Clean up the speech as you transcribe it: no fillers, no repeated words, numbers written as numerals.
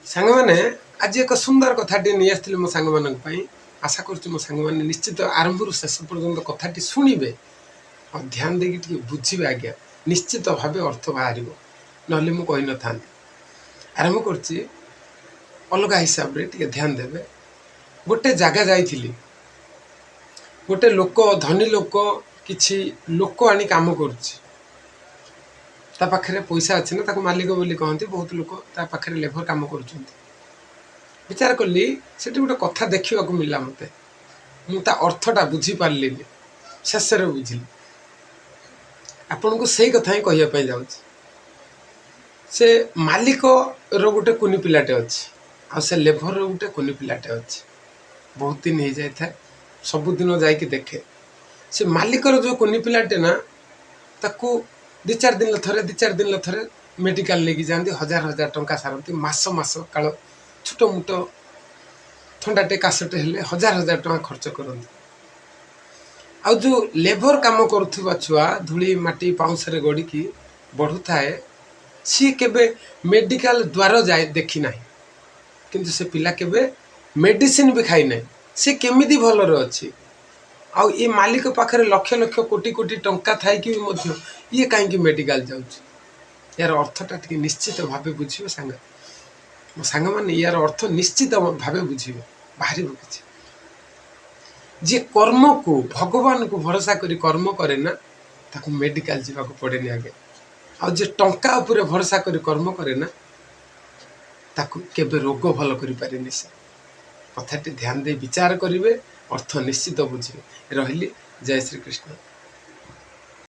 ସାଙ୍ଗମାନେ, ଆଜି ଏକ ସୁନ୍ଦର କଥାଟିଏ ନେଇ ଆସିଥିଲି ମୋ ସାଙ୍ଗମାନଙ୍କ ପାଇଁ। ଆଶା କରୁଛି ମୋ ସାଙ୍ଗମାନେ ନିଶ୍ଚିତ ଆରମ୍ଭରୁ ଶେଷ ପର୍ଯ୍ୟନ୍ତ କଥାଟି ଶୁଣିବେ ଆଉ ଧ୍ୟାନ ଦେଇକି ଟିକେ ବୁଝିବେ ଆଜ୍ଞା। ନିଶ୍ଚିତ ଭାବେ ଅର୍ଥ ବାହାରିବ, ନହେଲେ ମୁଁ କହିନଥାନ୍ତି। ଆରମ୍ଭ କରୁଛି ଅଲଗା ହିସାବରେ, ଟିକେ ଧ୍ୟାନ ଦେବେ। ଗୋଟେ ଜାଗା ଯାଇଥିଲି। ଗୋଟେ ଲୋକ, ଧନୀ ଲୋକ, କିଛି ଲୋକ ଆଣି କାମ କରୁଛି। ତା ପାଖରେ ପଇସା ଅଛି ନା, ତାକୁ ମାଲିକ ବୋଲି କହନ୍ତି। ବହୁତ ଲୋକ ତା ପାଖରେ ଲେବର କାମ କରୁଛନ୍ତି। ବିଚାର କଲି, ସେଠି ଗୋଟେ କଥା ଦେଖିବାକୁ ମିଳିଲା ମୋତେ। ମୁଁ ତା ଅର୍ଥଟା ବୁଝିପାରିଲିନି, ଶେଷରେ ବୁଝିଲି। ଆପଣଙ୍କୁ ସେଇ କଥା ହିଁ କହିବା ପାଇଁ ଯାଉଛି। ସେ ମାଲିକର ଗୋଟେ କୁନି ପିଲାଟେ ଅଛି ଆଉ ସେ ଲେବରର ଗୋଟେ କୁନି ପିଲାଟେ ଅଛି। ବହୁତ ଦିନ ହେଇଯାଇଥାଏ, ସବୁଦିନ ଯାଇକି ଦେଖେ। ସେ ମାଲିକର ଯେଉଁ କୁନି ପିଲାଟେ ନା, ତାକୁ 2-4 ଦିନ ଥରେ, 2-4 ଦିନ ଥରେ ମେଡ଼ିକାଲ ନେଇକି ଯାଆନ୍ତି, ହଜାର ହଜାର ଟଙ୍କା ସାରନ୍ତି। ମାସ ମାସ କାଳ ଛୋଟ ମୋଟ ଥଣ୍ଡାଟେ କାଶଟେ ହେଲେ ହଜାର ହଜାର ଟଙ୍କା ଖର୍ଚ୍ଚ କରନ୍ତି। ଆଉ ଯେଉଁ ଲେବର କାମ କରୁଥିବା ଛୁଆ ଧୂଳି ମାଟି ପାଉଁଶରେ ଗଡ଼ିକି ବଢ଼ୁଥାଏ, ସିଏ କେବେ ମେଡ଼ିକାଲ ଦ୍ୱାର ଯାଏ ଦେଖି ନାହିଁ। କିନ୍ତୁ ସେ ପିଲା କେବେ ମେଡ଼ିସିନ ବି ଖାଇନାହିଁ। ସେ କେମିତି ଭଲରେ ଅଛି? ଆଉ ଏ ମାଲିକ ପାଖରେ ଲକ୍ଷ ଲକ୍ଷ କୋଟି କୋଟି ଟଙ୍କା ଥାଇକି ବି ମଧ୍ୟ ଇଏ କାହିଁକି ମେଡ଼ିକାଲ ଯାଉଛି? ଏହାର ଅର୍ଥଟା ଟିକେ ନିଶ୍ଚିତ ଭାବେ ବୁଝିବ ସାଙ୍ଗ। ମୋ ସାଙ୍ଗମାନେ, ୟାର ଅର୍ଥ ନିଶ୍ଚିତ ଭାବେ ବୁଝିବେ, ବାହାରିବ କିଛି। ଯିଏ କର୍ମକୁ, ଭଗବାନଙ୍କୁ ଭରସା କରି କର୍ମ କରେ ନା, ତାକୁ ମେଡ଼ିକାଲ ଯିବାକୁ ପଡ଼େନି ଆଜ୍ଞା। ଆଉ ଯିଏ ଟଙ୍କା ଉପରେ ଭରସା କରି କର୍ମ କରେ ନା, ତାକୁ କେବେ ରୋଗ ଭଲ କରିପାରେନି ସେ। କଥାଟି ଧ୍ୟାନ ଦେଇ ବିଚାର କରିବେ, ଅର୍ଥ ନିଶ୍ଚିତ ବୁଝିବେ। ରହିଲି, ଜୟ ଶ୍ରୀକୃଷ୍ଣ।